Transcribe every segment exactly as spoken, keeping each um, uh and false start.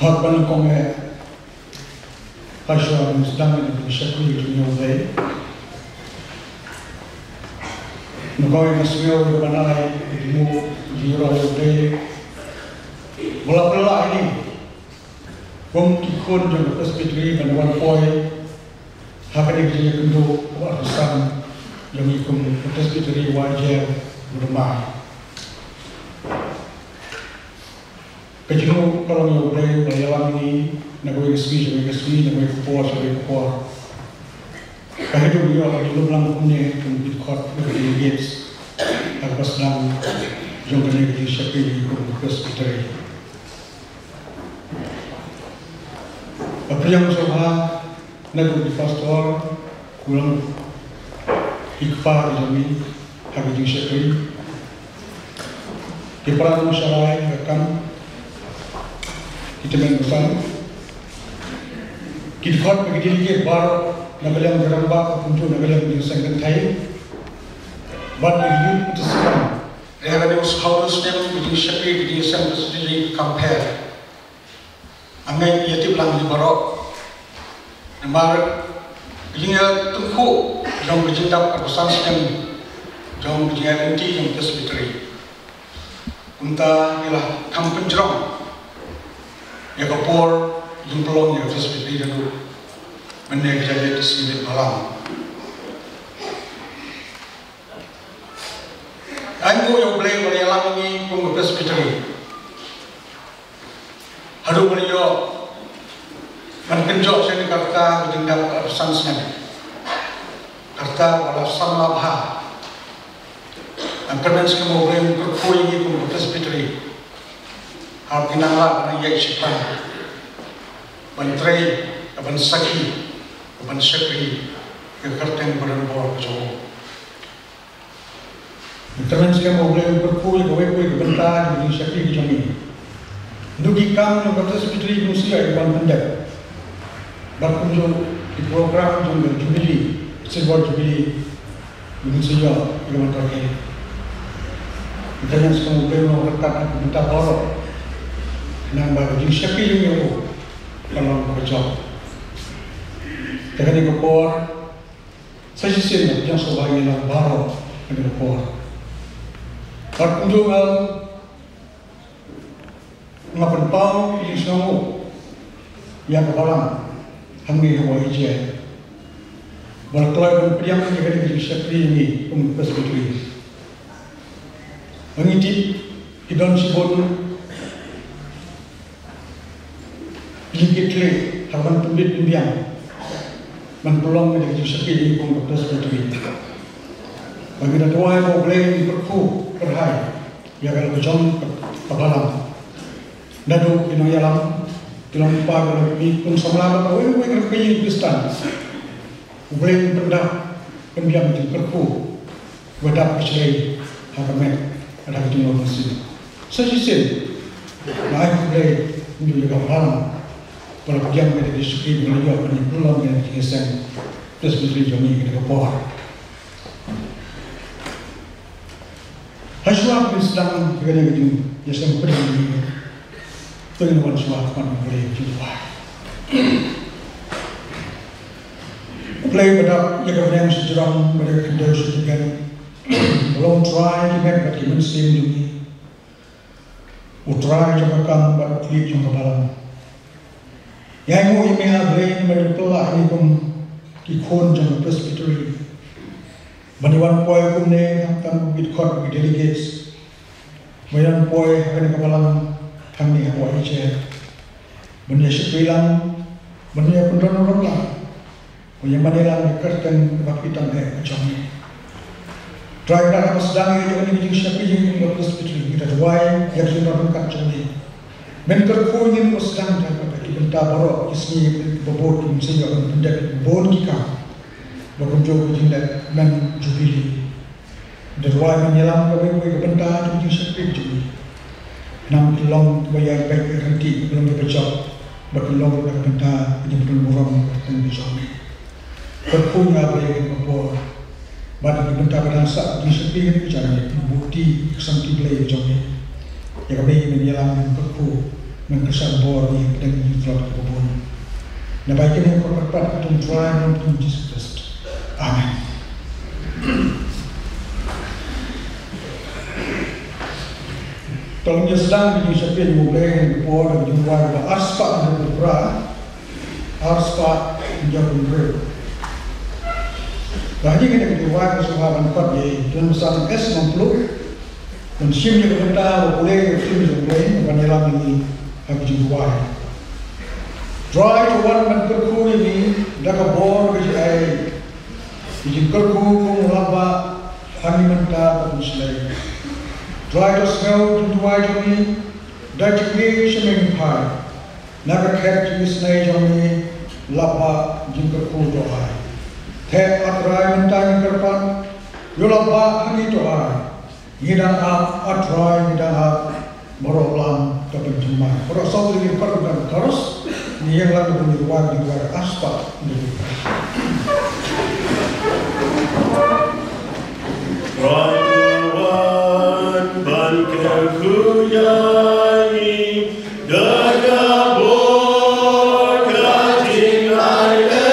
Haba nyngkong eh, hashwa ban sdang ïa ka jingshakri jong ngi ïa U Blei, nyngkong eh nga sngew ïa ka ban ai ïa ka jingmut jingïaroh ïa U Blei ba la pynlah ïa ngi kum ki khun jong ka Presbytery ban wan poi ha kane ka jingïakynduh kaba arphew san jong ngi kum ka Presbytery Y J M Mawryngkneng. Ka jingmut ka long ïa U Blei ba la ïalam ïa ngi na kawei ka sngi sha kawei ka sngi, na kawei ka por sha kawei ka por. Ka haduh ba ïoh ka jinglong lang kumne kum ki dkhot bad ki delegates ha kaba sdang jong kane ka jingshakri kum ka Presbytery. Ka pdiang sngewbha naduh ki pastor, khublei ki kpa ki jong ngi ha ka jingshakri, ki para nongshakri ha ka kam, ki tymmen basan, ki dkhot bad ki delegate baroh na ka liang ka rangbah, kumjuh na ka liang ka jingïaseng kynthei bad ki youth participant. Ïa kane u saw snem ka jingshakri ka jingïaseng ka Presbytery kam pher. Nga ngeit ïa tip lang ïa baroh. Namar ka jingïatyngkhuh jong ka jingdap arphew san snem jong ka jingïaryntih jong ka Presbytery, kumta ngi la kham pynjrong ïa ka por jingpynlong ïa ka Presbytery naduh mynne ka janmiet ka sngi beit balang. Ai nguh ïa U Blei ba la ïalam ïa ngi kum ka Presbytery haduh ba la ïoh ban kynjoh sha kane ka rta ka jingdap arphew san snem, ka rta ba la samla bha. Ngan kyrmen skhem ba U Blei un kyrkhu ïa ngi kum ka Presbytery, haba ngin nang lah ban ïaid shaphrang ban trei, ban sakhi, ban shakri ïa ka kyrteng ba donbor ka jong U. Ngan kyrmen skhem ba U Blei un kyrkhu ïa kawei pa kawei ka bynta jong ka jingshakri ka jong ngi. Naduh ki kam jong ka Presbytery, ki mynsiem ïa ki ban pyndep, bad kumjuh ki program jong ka Jubilee, Silver Jubilee, ki mynsiem ïa ki ban kyrkhu. Ngan kyrmen skhem ba U Blei un long ryngkat ha ki bynta baroh, khnang ba ka jingshakri jong ngi ïa U kan long kaba jop. Te kane ka por, sa shisien nga pdiang sngewbha ïa ngi lang baroh ha kane ka por. Bad kumjuh nga, nga pynpaw ïa ka jingsngewnguh ïa ka balang hangne ha Y J M ba la kloi ban pdiang ïa kane ka jingshakri ïa ngi kum ka Presbytery. Ba ngi tip ki don shibun ki jingkitkhlieh ha ban pynbit pynbiang ban pynlong ïa ka jingshakri kum ka Presbytery. Ba ngi da duwai ba U Blei un kyrkhu kyrhai ïa ka la ka jong ka balang. Naduh ki nongïalam, ki long kpa, ki long kmie, ki khun samla bad kawei kawei ka ïing Khristan. U Blei un pyndap pynbiang jingkyrkhu ba dap ba shlei ha ka met bad ha ka jinglong mynsiem. Sa shisien nga ai khublei kumjuh ïa ka balang ba la pdiang ïa ka jingshakri ba la ïoh ban ïa pynlong ïa ka jingïaseng Presbytery jong ngi ha kane ka por. Hashwa ban sdang ïa kane ka jingïaseng pynlong, to ngin wan shuwa ha khmat U Blei jingduwai. U Blei ba dap ïa ka bneng shajrong bad ïa ka khyndew shajrong, ba long Trai ki met bad ki mynsiem jong ngi, U Trai jong ka kam bad U Khlieh jong ka balang. Ngi ainguh ïa me, A Blei, namar ba me la pynlah ïa ngi kum ki khun jong ka Presbytery ban ïa wan poi kumne, khamtam kum ki dkhot, ki delegates, ban ïa wan poi ha kane ka balang hangne ha Y J M, ban ïa shakri lang, ban ïa pynrem rem lang, ban ïa mane lang ïa ka kyrteng kaba khlieh tam eh ka jong me. Trai, ka dei kaba sdang ïa kane ka jingshakri jong ngi kum ka Presbytery, ngi da duwai ïa ka jingdon ryngkat jong me. Men kyrkhu ïa ngi ba sdang da kata ki bynta baroh, ki sngi kiba bud, ki mynsiem kiba bud, ki kam, ba kumjuh ka jingleh men Jubilee. Da duwai men ïalam kawei kawei ka bynta jong ka jingshakri jong ngi. Khnang kin long kiba ïai beit ïai ryntih, kin long kiba jop, bad kin long ruh na ka bynta ka jingpynburom ka kyrteng ka jong me. Kyrkhu ïa ngi ha kane ka por. Bad ïa ki bynta ba dang sah ka jingshakri kane ka janmiet, ngi buh kti ïa ka samti Blei ka jong me. Ïa kaba men ïalam men kyrkhu. Ngan kyrshan bor ïa pdeng ïa ki tlot kiba bun. Naba ïa kane ka kyrpad ka long ha u Trai U Jisu Khrist. Amen. To ngin ïa sdang ïa ka jingshakri ïa U Blei ha kane ka por da ka jingduwai kaba arspah hynriew phew phra, arspah hynñiew phew hynriew. Bad ha kane ka jingduwai ka sngewbha ban khot ïa i Don San S Nongpluh ban shim ïa ka bynta ba pule ïa ka ktien jong U Blei ban ïalam ïa ngi ha ka jingduwai. Trai to wan ban kyrkhu ïa ngi da ka bor ka jingaiei, ka jingkyrkhu kum u la bah ha ngi mynta bad mynsngi. Trai to sngew jingduwai jong ngi da jingïeit sha me, ngi phai na ka khet jingisnei jong ngi. La bah jingkyrkhu to ai. Thep A Trai mynta ngi kyrpad, ïoh la bah ha ngi to ai. Ngi dang ap A Trai, ngi dang ap, baroh lam to pynthymmai. Baroh sawdong ngi kyrpad ka chorus, ngi ïeng lang da ka jingduwai, jingduwai arspah. Trai to wan ban kyrkhu ïa ngi da ka bor ka jingaiei.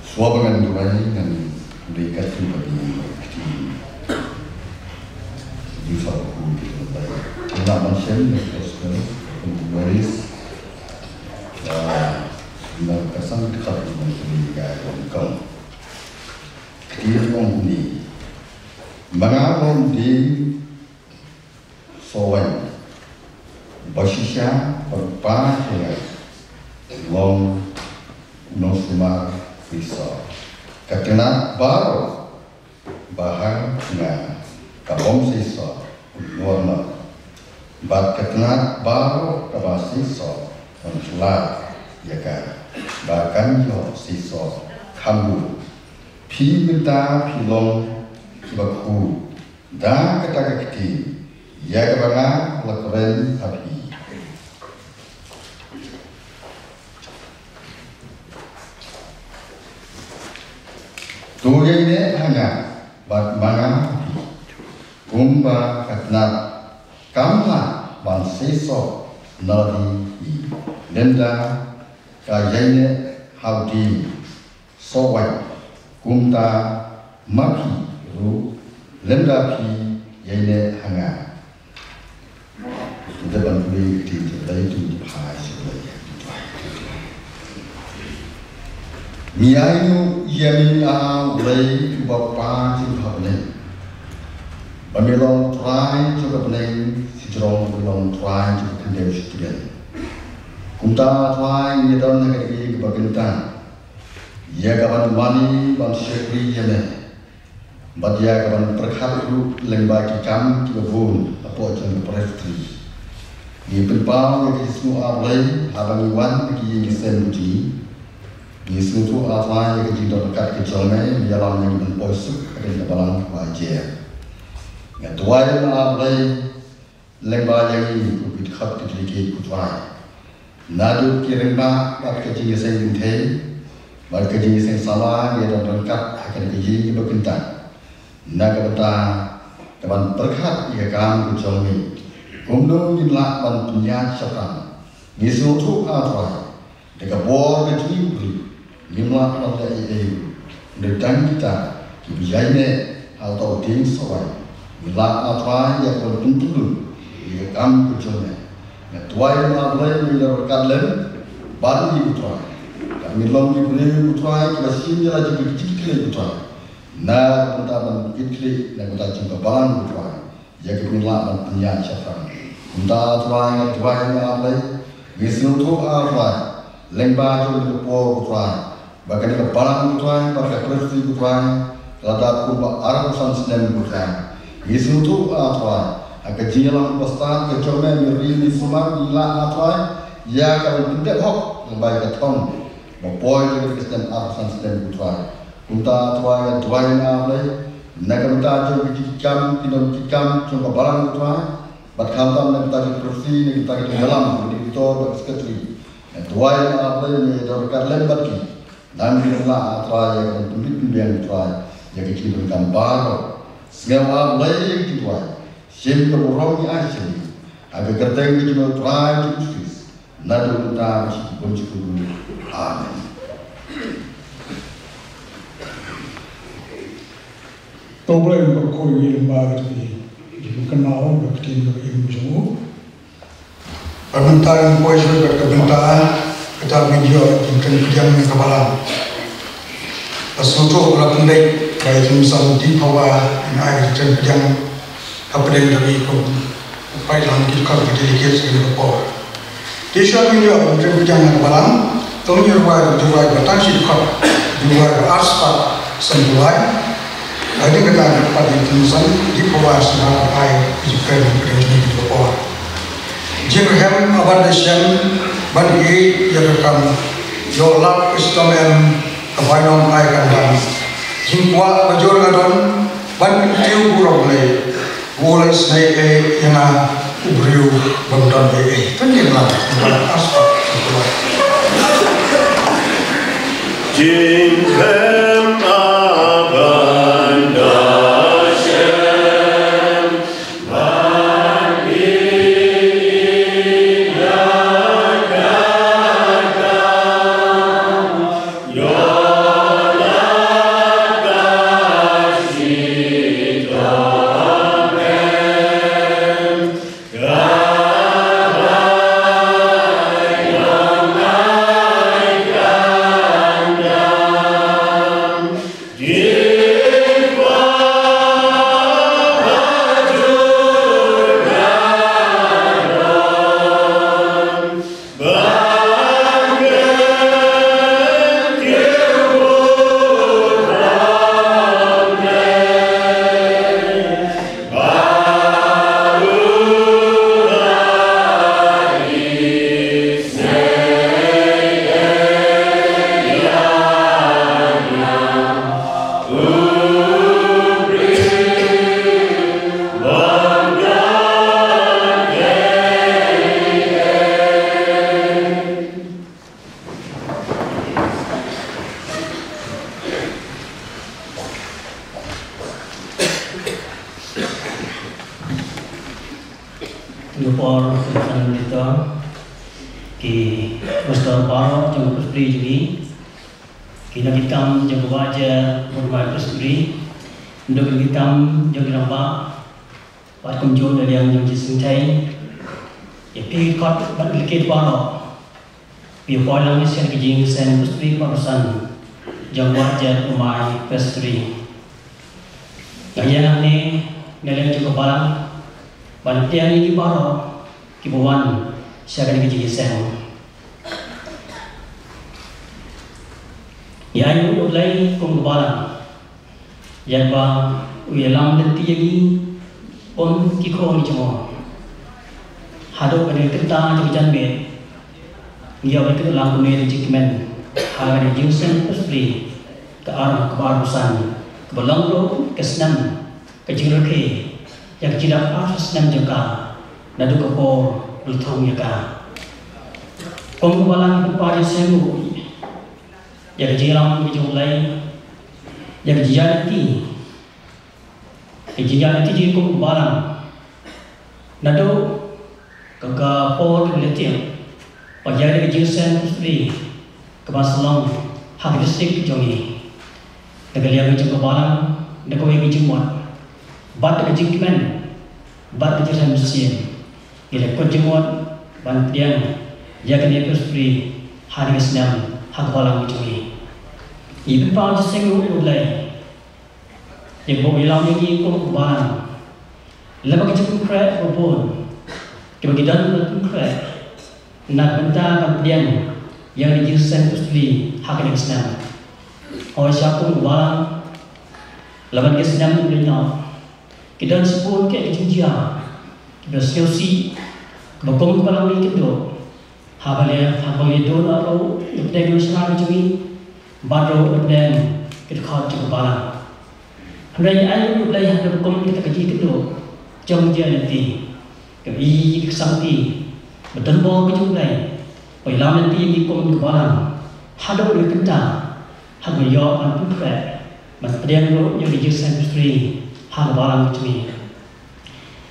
Shuwa ba ngan duwai, ngan duwai katto katne ki ktien. Ju sa ba kum ki duwai. Nga ban shem na gospel kum Maris. Ba na ka sang ka kat ban duwai ka ong kong. Ktien ong kumne. Ma nga long dieng soh waiñ ba shisha bad ba khynnah, long u nongsumar seisoh. Ka tnat baroh ba ha nga ka bym seisoh, u nor noh. Bad ka tnat baroh kaba seisoh, yn khlad ïa ka ba kan ïoh seisoh kham bun. Phi mynta phi long kiba khuid da kata ka ktien ïa kaba nga la kren ha phi. To ïaineh ha nga bad ma nga ha phi, kumba ka tnat kam lah ban seisoh na lade hi, lymda ka ïaineh ha u dieng soh waiñ, kumta ma phi ruh lymda phi ïaineh ha nga. Te ban pule ka ktien jong U Blei, to ngin phai sha U Blei. Ngi ainguh ïa me, A Blei, U Kpa jong ka bneng, ba me long Trai jong ka bneng, shi jrong me long Trai jong ka khyndew shi tbian. Kumta Trai, ngi don ha kane ka ïing kaba kyntang ïa ka ban mane ban shakri ïa me, bad ïa ka ban pyrkhat ruh lyngba ki kam kiba bun hapoh jong ka presbytery. Ngi pynpaw ïa ka jingsngew, A Blei, haba ngi wan ha ki ïing ki sem ki jong ngi. Ngi sngewthuh, A Trai, ïa ka jingdon ryngkat ka jong me, me ïalam ïa ngi ban poi suk ha kane ka balang kaba hajer. Nga duwai, A Blei, lyngba ïa ngi kum ki dkhot ki delegate, ko Trai, naduh ki rangbah bad ka jingïaseng kynthei bad ka jingïaseng samla, ngi don ryngkat ha kane ka ïing kaba kyntang na ka bynta ka ban pyrkhat ïa ka kam ka jong me, kumno ngin lah ban pynïaid shaphrang. Ngi sngewthuh, A Trai, da ka bor ka jong ngi, U Blei, ngim lah ban leh ei ei ruh. Hynrei tang kita kiba ïaineh ha uta u dieng soh waiñ, ngi lah, A Trai, ïa ka ban pyntyllun ïa ka kam ka jong me. Nga duwai, A Blei, me don ryngkat lem bad ngi, ko Trai. Kat ngi long ki briew, ko Trai, kiba shim ïa la jong ki jingkitkhlieh, ko Trai, na ka bynta ban kitkhlieh na ka bynta jong ka balang, ko Trai, ïa kiba ngin lah ban pynïaid shaphrang. Kumta, A Trai, nga duwai, A Blei, ngi sngewthuh, A Trai, lyngba jong kane ka por, ko Trai, ba kane ka balang, ko Trai, bad ka presbytery, ko Trai, ka la dap kumba arphew san snem, ko Trai. Ngi sngewthuh, A Trai, ha ka jingïalam ba stad ka jong me, me ri, me sumar, ngi lah, A Trai, ïa ka ban pyndep hok lyngba ïa ka thong ba poi ïa ka snem arphew san snem, ko Trai. Kumta, A Trai, nga duwai, A Blei, na ka bynta jong ki jingkam, ki nongkitkam jong ka balang, ko Trai, bad khamtam na ka bynta jong ka presbytery, na ka bynta ki nongïalam, ki director bad ki secretary. Nga duwai, A Blei, me don ryngkat lem bad ki. Nang ki lah, A Trai, ïa ka ban pynbit pynbiang, Trai, ïa ka jingdonkam baroh. Sngap, A Blei, ïa ka jingduwai. Shim ka burom ngi ai sha me, ha ka kyrteng ka jong U Trai Jisu Khrist, naduh mynta bad shaduh bun shuh. Amen. To U Blei un kyrkhu ïa ngi lyngba kata ka jingkynmaw bad ka ktien kaba im jong u. Bad mynta ngin poi sha ka bynta kata ba ngin ïoh jingkren pdiang na ka balang. Nga sngewthuh ba la pyndep ba ïa i Khynnah Diengphawar in ai jingkren pdiang hapdeng jong ngi kum u paidlang, ki dkhot, ki delegates ha kane ka por. Te shuwa ba ngin ïoh jingkren pdiang na ka balang, to ngin rwai ka jingrwai kaba tang shi dkhot, jingrwai kaba arspah sanphew lai. Hadien kata ngin pat ïa i Khynnah Diengphawar sha ka ban ai jingkren pdiang ha kane ka por. Jingrhem, a ban da shem ban ïeit ïa ka kam, ïoh lap ka shitom em ka bainong ai kandang. Jingkwah ba jur nga don ban kyntiew burom Blei, u la isynei ei ïa nga u briew bym don ei ei. Pynïeng lang ban arspah. Jingkren a ban da shem ban ïeit ïa ka kam, ïoh Por Presbyterian Leader, ki Pastor baroh jong ka Presbytery jong ngi, ki nongkitkam jong ka Wahjat Burmai Presbytery, naduh ki nongkitkam jong ki rangbah, bad kumjuh na liang jong ki jingsngewsih, ïa phi khot bad ki kit baroh, phi ïa poi lang sha ka jingïaseng Presbytery kaba san jong Wahjat Burmai Presbytery. Nga ïeng hangne na liang jong ka balang ban pdiang ïa ki baroh kiba wan sha kane ka jingïaseng. Ïa u Blei kum ka balang, ïa ba u ïalam lynti ïa ngi kum ki khun jong u. Haduh kane ka kynta jong ka janmiet, ngi ïoh ban kynduh lang kumne da jingkmen ha kane ka jingïaseng Presbytery ka ar, kaba arphew san, kaba long ruh ka snem ka jingrakhe ïa ka jingdap arphew snem jong ka naduh ka por ba la thung ïa ka. Kum ka balang, ngi pynpaw jingïaseng ïa ka jingïalam ka jong U Blei, ïa ka jingïaid lynti, ka jingïaid lynti jong ngi kum ka balang, naduh ka, ka por kaba la tieng, ba ïa ka jingïaseng Presbytery kaba sa long ha ka district jong ngi. Na ka liang jong ka balang, na kawei ka jingmut bad ka jingkmen bad ka jingïaseng, ngi la kut jingmut ban pdiang ïa kane ka Presbytery ha kane ka snem ha ka balang jong ngi. Ngi pynpaw jingïaseng ïa U Blei ïa kaba u ïalam ïa ngi kum ka balang. Lada ka jingpynkhreh ba bun kiba ngi don ban pynkhreh na ka bynta ban pdiang ïa ka jingïaseng Presbytery ha kane ka snem. Hooid, sha kum ka balang, lada ka snem ba la ïaid noh, ki don shibun ki jingjia kiba sngewsih, kiba kum ka balang ngi kynduh. Haba la, haba la ïa don la ruh na pdeng ki nongshakri jong ngi, bad ruh na pdeng ki dkhot jong ka balang. Hynrei ai U Blei ha kaba kum kita ki jingkynduh jong ka jingïaid lynti, ka i ka sangti ba don bor ka jong U Blei ba ïalam lynti ïa ngi kum ka balang haduh kane ka kynta, haba ïoh ban pynkhreh ban pdiang ruh ïa ka jingïaseng Presbytery ha ka balang jong ngi.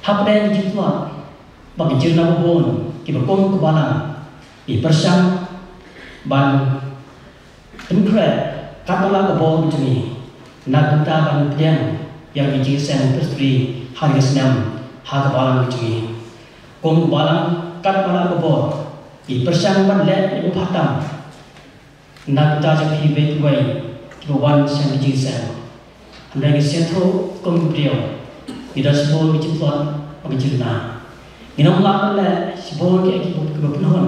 Hapdeng ka jingtlot bad ka jingruna ba bun, kiba kum ka balang ngi pyrshang ban pynkhreh katba lah ka bor ka jong ngi na ka bynta ban pdiang ïa ka jingïaseng Presbytery ha kane ka snem ha ka balang ka jong ngi. Kum ka balang, katba lah ka bor, ngi pyrshang ban leh ïa ka bha tam na ka bynta jong phi kiwei kiba wan sha ka jingïaseng. Hynrei ngi sngewthuh kum ki briew, ngi don shibun ki jingtlot bad ki jingruna. Ngin ym lah ban leh shibun kiei kiei kiba pynhun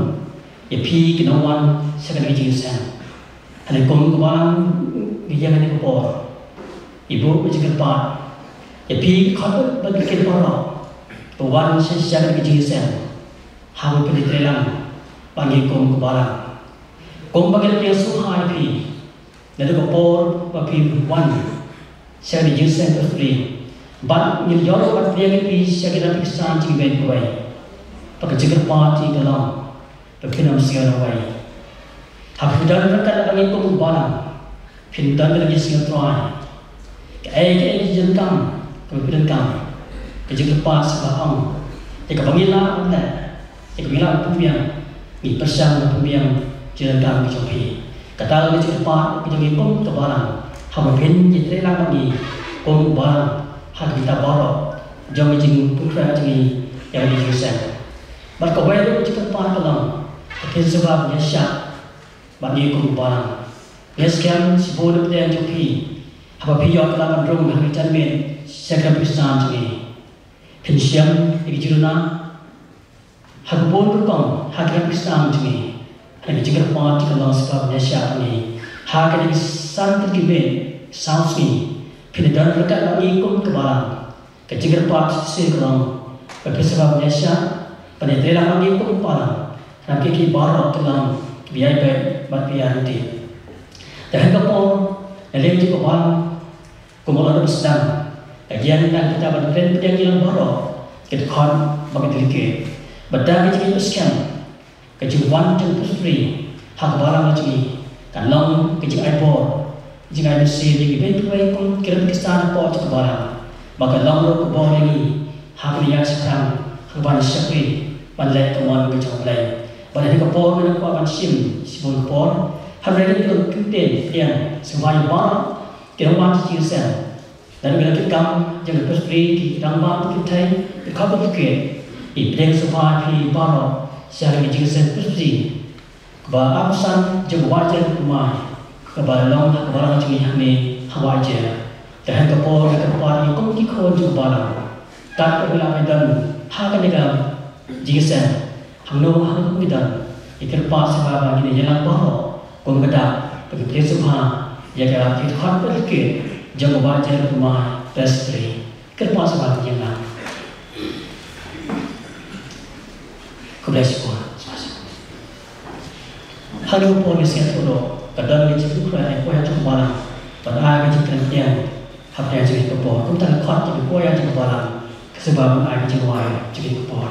ïa phi ki nongwan sha kane ka jingïaseng. Hynrei kum ka balang, ngi ïa kane ka por, ngi buh ka jingkyrpad ïa phi ki khun bad ki kit baroh ba wan sha, sha kane ka jingïaseng, haba phin ïatrei lang bad ngi kum ka balang. Kumba ngi la pdiang sngewbha ïa phi naduh ka por ba phi wan sha ka jingïaseng Presbytery, bad ngi la ïoh ruh ban pdiang ïa phi sha ki rangli ki san jong ngi kiwei kiwei, bad ka jingkyrpad jong ngi ka long ba phin ym sngew nawei. Haba phi don ryngkat lem bad ngi kum ka balang, phin don ka jingïaseng Trai. Kaei kaei ka jingdonkam kaba phi donkam, ka jingkyrpad sngewbha ong, ïa kaba ngi lah ban leh, ïa kaba ngi lah ban pynbiang, ngi pyrshang ban pynbiang jingdonkam ka jong phi. Kata ka jingkyrpad ka jong ngi kum ka balang, haba phin ïatrei lang bad ngi kum ka balang ha ka bynta baroh jong ka jingpynkhreh jong ngi ïa ka jingïaseng. Bad kawei ruh ka jingkyrpad ka long ba phin sngewbha ban ïaishah bad ngi kum ka balang. Ngi skhem shibun na pdeng jong phi, haba phi ïoh kylla ban rung ha ka janmiet sha ki rangli ki san jong ngi, phin shem ïa ki jingruna ha ka bun rukom ha ki rangli ki san jong ngi. Hynrei ka jingkyrpad ka long sngewbha ban ïaishah bad ngi ha kine ki san tylli ki miet saw sngi, phin ïadon ryngkat bad ngi kum ka balang. Ka jingkyrpad shisha ka long ba phin sngewbha ban ïaishah ban ïatrei lang bad ngi kum ka balang, namar kiei kiei baroh ki long kiba ïaibeit bad kiba ïaryntih. Te ha kane ka por, na liang jong ka balang, kumba la dep sdang, ka ïeng na ka bynta ban kren pdiang ïa lang baroh ki dkhot bad ki delegate. Bad da ka jingïaskhem, ka jingwan jong u Presbytery ha ka balang ka jong ngi kan long ka jingai bor, jingai mynsiem ïa kiwei kiwei kum ki rangli ki san hapoh jong ka balang. Bad kan long ruh ka bor ïa ngi ha kaba ngi ïaid shaphrang, ha kaba ngi shakri ban leh ka mon ka jong U Blei. Bad ha kane ka por ngi kwah ban shim shibun ka por. Hynrei ngi don kyntien pdiang sngewbha ïa baroh ki nongwan jingïaseng. Lada ngi don ki kam jong ka Presbytery, ki rangbah, ki kynthei, ki khot bad ki kit, ngi pdiang sngewbha ïa phi baroh sha ka jingïaseng Presbytery kaba arphew san jong ka Wah Jaïaw Dukmai, kaba long ha ka balang jong ngi hangne ha Wah Jaïaw. Te ha kane ka por ngi kyrpad ïa kum ki khun jong ka balang, kat kaba ngi la don ha kane ka jingïaseng, hangno hangno ngi don, ngi kyrpad sngewbha ba ngin ïalang baroh kum ka dak, ba ngin pdiang sngewbha ïa ka jingkhot bad ka kit jong ka Wah Jaïaw Dukmai Presbytery. Kyrpad sngewbha ngin ïalang. Khublei shibun. Ha kane ka por ngi sngewthuh ruh ba don ka jingkyrkhu ïa ka jong ka balang ban ai ka jingkren pdiang hapdeng jong kane ka por. Kumta ngi khot ïa ka jong ka balang ka sngewbha ban ai ka jingrwai jong kane ka por.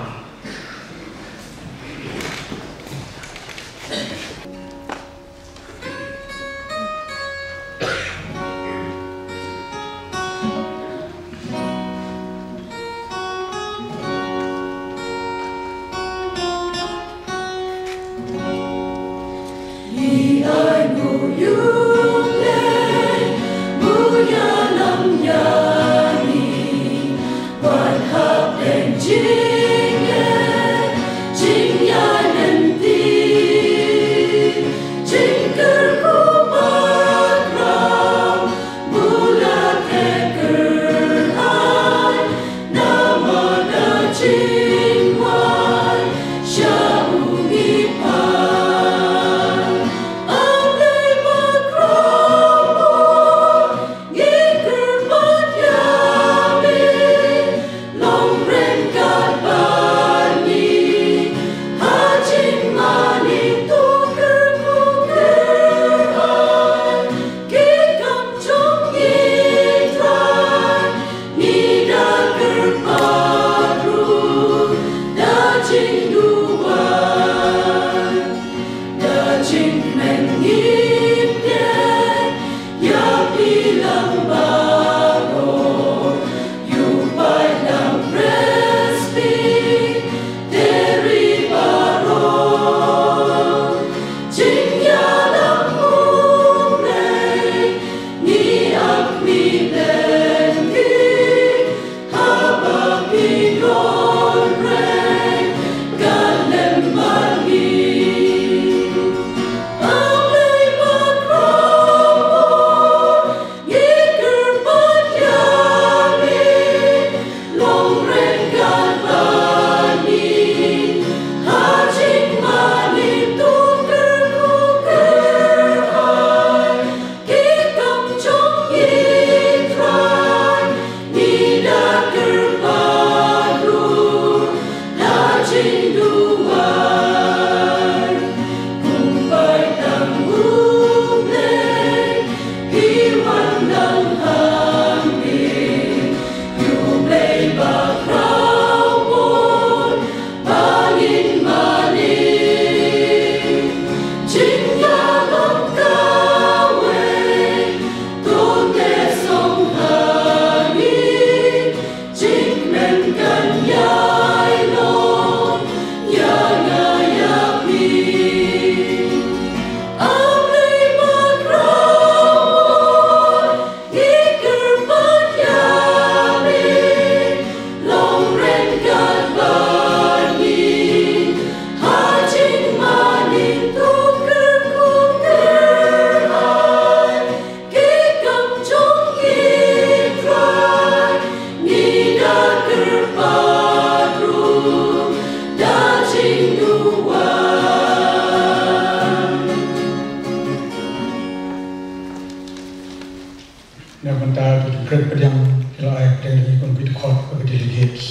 Na ka bynta ki kren pdiang ki la ai pdiang ki kum ki dkhot ba ki delegates.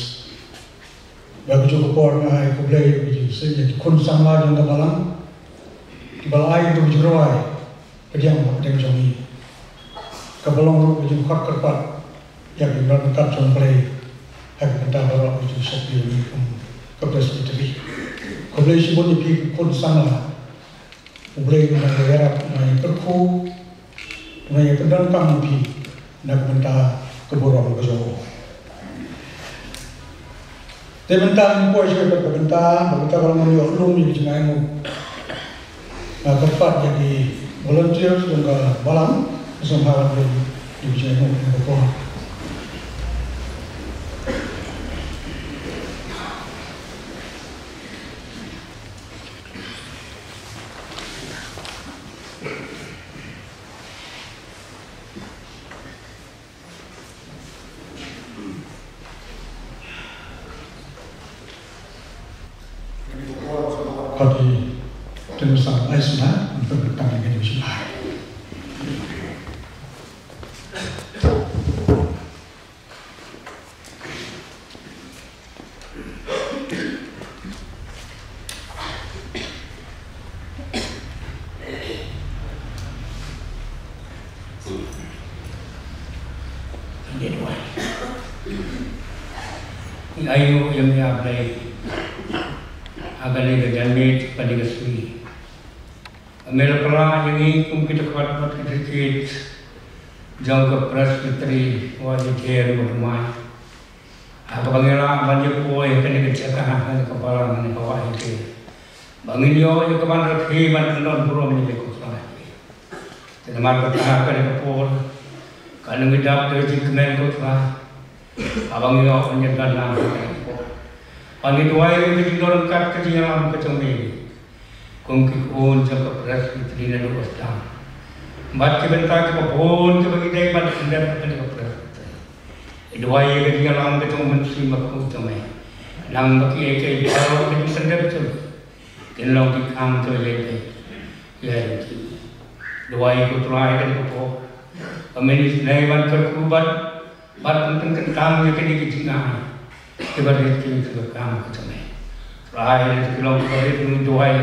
Ba ka juh ka por nga ai khublei ba ki seng ïa ki khun samla jong ka balang. Ki ba la ai ka jingrwai pdiang hapdeng jong ngi. Ka ba long ruh ka jingkhot kyrpad ïa ki mrad ryngkat jong U Blei ha ka bynta baroh ka jingshakri jong ngi kum ka Presbytery. Khublei shibun ïa phi ki khun samla. U Blei un nang ïarap, un nang ïakyrkhu, un nang ïapyndonkam ïa phi na ka bynta ka burom ka jong u. Te mynta ngin poi sha ka bynta, bynta ba ngan ïoh lum ïa ka jingai nguh. Nga kyrpad ïa ki volunteers jong ka balang, sngewbha wan lum ïa ka jingai nguh ïa ka por. Kati, terus sampai sana, untuk bertanya dengan Yesus. Ngi ayu ïa me, A Blei, ha kane ka janmiet, kane ka sngi. Me la pynlah ïa ngi kum ki dkhot bad ki dkhot jong ka Presbytery Wahïater Mawthymmai. Ha kaba ngi lah ban ïa poi ha kane ka jaka, ha kane ka balang, ha kane ka Wahïater, ba ngin ïoh ïa ka ban rakhe ban kyndon burom ïa me ko Trai. Te namar kata ha kane ka por, kan ngi dap da ka jingkmen ko Trai, haba ngi ïoh ban ïa don lang ha kane ka por, ba ngi duwai ïa ka jingdon ryngkat ka jingïalam ka jong me. Kum ki khun jong ka Presbytery naduh ba sdang, bad ki bynta kiba bun kiba ngi dei ban pyndep ha kane ka Presbytery. Ngi duwai ïa ka jingïalam ka jong u Mynsiem Bakhuid jong me, khnang ba kiei kiei baroh ki jingpyndep jong ngi kin long ki kam kiba ïaidei ïa ngi. Duwai ko Trai ha kane ka por, ba men isynei ban kyrkhu bad bad pynkyntang ïa kine ki jingai kiba rit, kine kiba kam ka jong me. Trai, lada ki long kiba rit, ngi duwai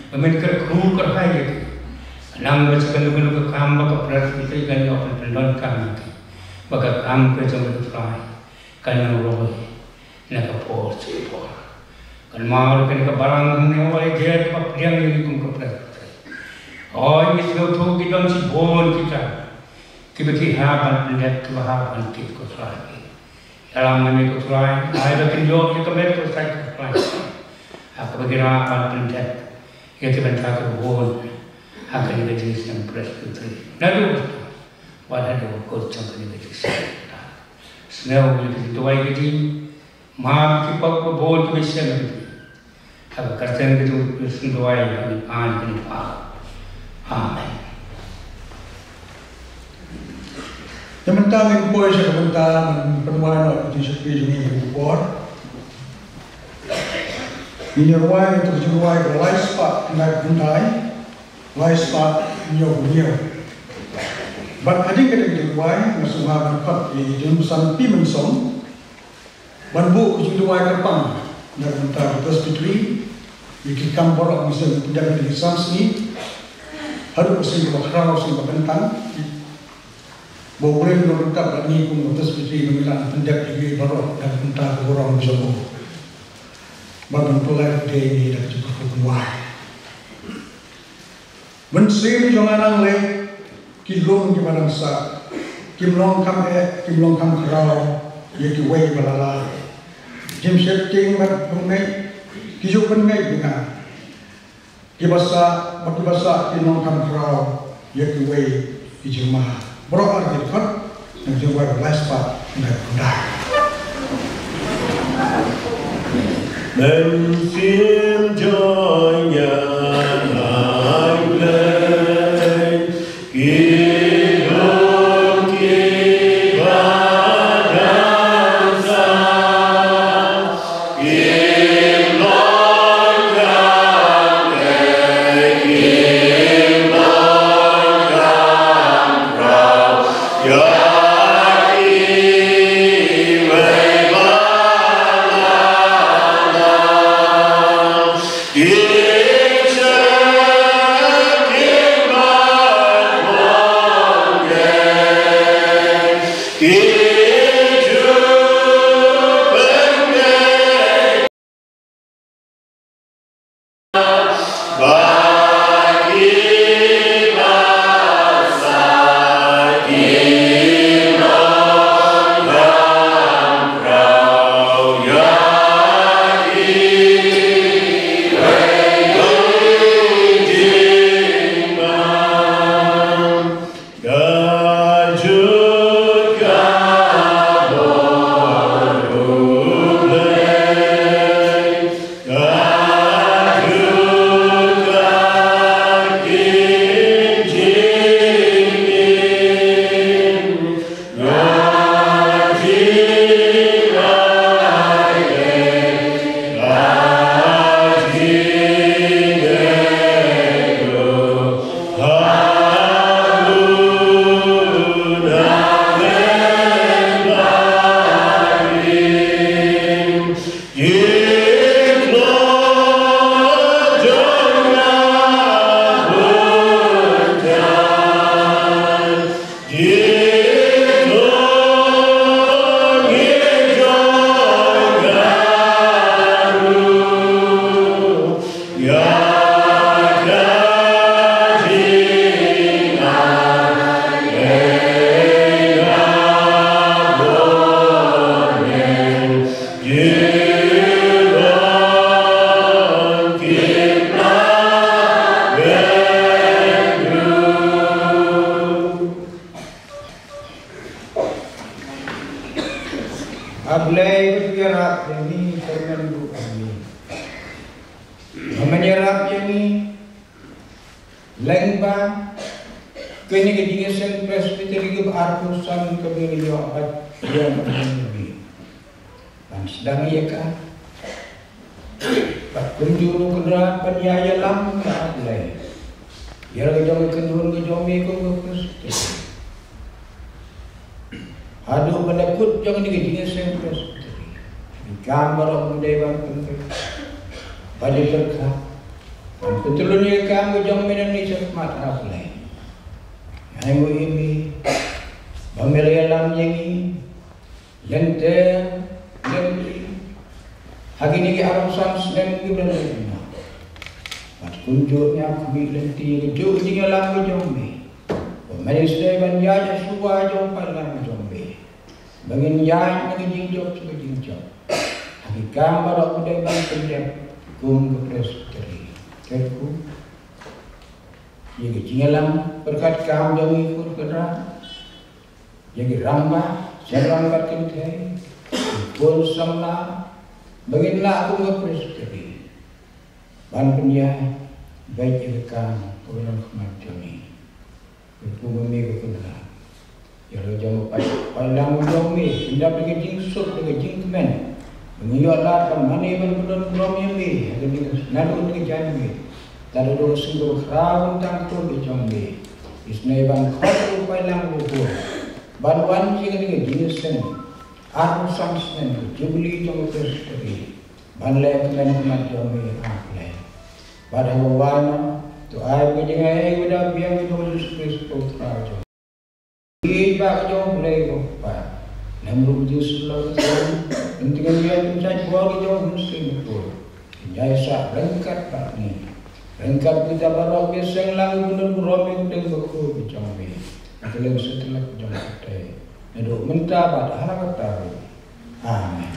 ba men kyrkhu kyrhai ïa ki, khnang ba sha kano kano ka kam ba ka Presbytery kan ïoh ban pyndonkam ïa ki, ba ka kam ka jong me, Trai, kan nang roi na ka por sha ka por. Kynmaw ruh kane ka balang hangne, Wahïater, kaba pdiang ïa ngi kum ka Presbytery. Hooid, ngi sngewthuh ki don shibun kita kiba ki hap ban pyndep, kiba hap ban kit ko Trai. Ïalam ïa me ko Trai, ai ba kin ïoh ïa ka met ka pyrthei ko Trai, ha kaba ki lah ban pyndep ïa ki bynta kiba bun ha kane ka jingseng Presbytery, naduh ba sdang bad haduh ba kut jong kane ka jingseng. Sngew ïa ka jingduwai ka jong ngi, map ïa ki pop kiba bun kiba shem ïa ngi. Ha ka kyrteng ka jong u Khrist ngi duwai, ngi pan, ngi pan. Amen. Te mynta ngin poi sha ka bynta ban pynduwai noh ïa ka jingshakri jong ngi ha kane ka por. Ngin ïa rwai ïa ka jingduwai kaba lai spah khyndai phew khyndai, lai spah hynñiew phew hynñiew. Bad hadien kane ka jingduwai nga sngewbha ban khot ïa i Jingmynsan P. Mynsong ban buh ka jingduwai kyrpang na ka bynta ka Presbytery, ïa ki kam baroh ki seng, pyndiang ïa ki san sngi haduh ka sngi kaba khraw, sngi ba kyntang. Ba U Blei un ryngkat bad ngi kum ka Presbytery, ba ngin lah ban pyndep ïa ki baroh na ka bynta ka burom jong u, bad ban pynlait ïa ngi da ka jingkyrkhu kynwai. Mynsiem jong nga nang leh, ki lum kiba dang sah kim long kham eh, kim long kham khraw ïa kiwei ba la lah. Jingsheptieng bad pynngeit ki ju pynngeit ïa nga. Kiba sah, ba kiba sah kin long kham khraw ïa kiwei ki jingma. Baroh ar ki dkhot. Ngan jubab last part, ngan pyndah. Mynsiem jong nga nang leh, ki lum kiba dang sah, Blei ba ïarap ïa ngi, kyrmen ruh ïa ngi. Ba men ïarap ïa ngi, lyngba kane ka jingïaseng Presbytery kaba arphew san kaba ngi ïoh ban ïa ngi ban sdang ïa ka. Bad kumjuh ruh Kynrad ban ïa ïalam ïa Blei ïa la ka jong ka kynhun ka jong me kum ka Presbytery. Haduh ba la kut jong kane ka jingïaseng Presbytery, ki kam baroh ym dei ban pynrem, ban ïa pyrkhat, ban pyntyllun ïa ka kam ka jong me nangne shakhmat, A Blei. Ngi ainguh ïa me ba me la ïalam ïa ngi lynter lynti ha kine ki arphew san snem kiba la leit noh. Bad kumjuh ngi ap khmih lynti ïa kajuh ka jingïalam ka jong me, ba men isynei ban ïaid ha shuwa jong ka paidlang ka jong me, ba ngin ïaid na ka jingjop sha ka jingjop ha ki kam baroh ba dei ban pyndep kum ka Presbytery. Kyrkhu ïa ka jingïalam pyrkhat kam jong ngi, Kynrad, ïa ki rangbah, shynrang bad kynthei, ki khun samla, ba ngin lah kum ka Presbytery ban pynïaid beit ïa ka kam kaba long khmat jong ngi. Kyrkhu ma me, ko Kynrad, ïa la ka jong ka paidlang jong me, pyndap da ka jingsuk, da ka jingkmen, ba ngin ïoh lad ban mane ban pyndonkam ïa me ha kane ka, naduh kane ka janmiet, tad haduh ka sngi kaba khraw bad tang khun ka jong me. Isynei ban khot ïa u paidlang uba bun ban wan sha kane ka jingïaseng arphew san snem ka Jubili jong ka Presbytery, ban leh kmen khmat jong me, A Blei. Bad haba wai noh, to ai ba ka jingaiei kaba da biang ka jong U Jisu Khrist U Trai jong ngi, ïeit bah ka jong U Blei U Kpa, lem ruh ka jingsuk ka jong U Trai, lem ruh ka jingïaid bor ka jong U Mynsiem Bakhuid, kin ïaishah ryngkat bad ngi, ryngkat bad kita baroh kiba seng lang ban pynburom ïa ka kyrteng bakhuid ka jong me, na ka liang satlak ka jong ka pyrthei, naduh mynta bad ha la katta ruh. Amen.